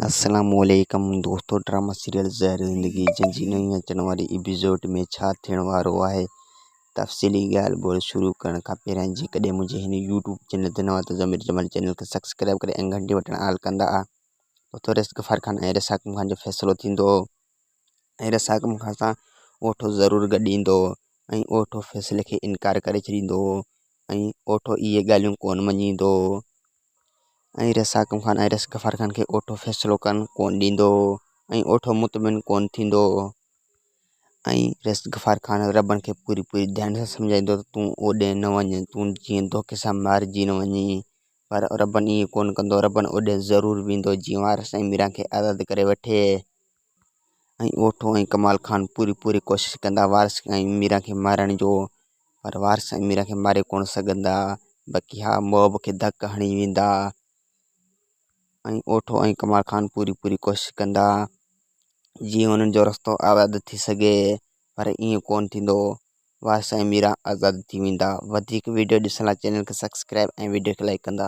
السلام عليڪم دوستو ڊراما سيريل زهر زندگي جنهن جي نئين اچڻ واري ايپيسوڊ ۾ ڇا ٿيڻ وارو آهي تفصيلي ڳالهه ٻولهه شروع ڪرڻ کان پهريان جيڪڏهن منهنجي هن يوٽيوب چينل تي نوان ته ضمير جمال چينل کي سبسڪرائب ڪري ۽ گهنٽي بٽڻ آل ڪندا دوستو رزق غفار خان ۽ رساڪم خان جو فيصلو ٿيندو ۽ رساڪم خان سان اوٺو ضرور گڏ ايندو ۽ اوٺو فيصلي کي انڪار ڪري ڇڏيندو ۽ اوٺو اهي ڳالهيون ڪونه مڃيندو ۽ رساڪم خان ۽ رس غفار خان کي اوٺو فيصلو ڪرڻ ڪونه ڏيندو هو ۽ اوٺو مطمئن ڪونه ٿيندو هو ۽ رس غفار خان ربن کي پوري پوري ڌيان سان سمجهائيندو ته تون اوڏي نه وڃ تون جيئن ڌوڪي سان مارجي نه وڃين پر ربن ائين ڪونه ڪندو ربن اوڏي ضرور ويندو جيئن وارث ۽ ميران کي آزاد ڪري وٺي ۽ اوٺو ۽ ڪمال خان پوري پوري ڪوشش ڪندا وارث ۽ ميران کي مارڻ جو پر وارث ۽ ميران کي ماري ڪونه سگهندا باقي ها محب کي ڌڪ هڻي ويندا ۽ اوٺو ۽ ڪمال خان پوري پوري ڪوشش ڪندا جيئن انهن جو رستو آزاد ٿي سگهي پر ائين ڪونه ٿيندو وارث ۽ ميران آزاد ٿي ويندا وڌيڪ ويڊيو ڏسڻ لاء چينل کي سبسڪرائب ۽ ويڊيو کي لائڪ ڪندا.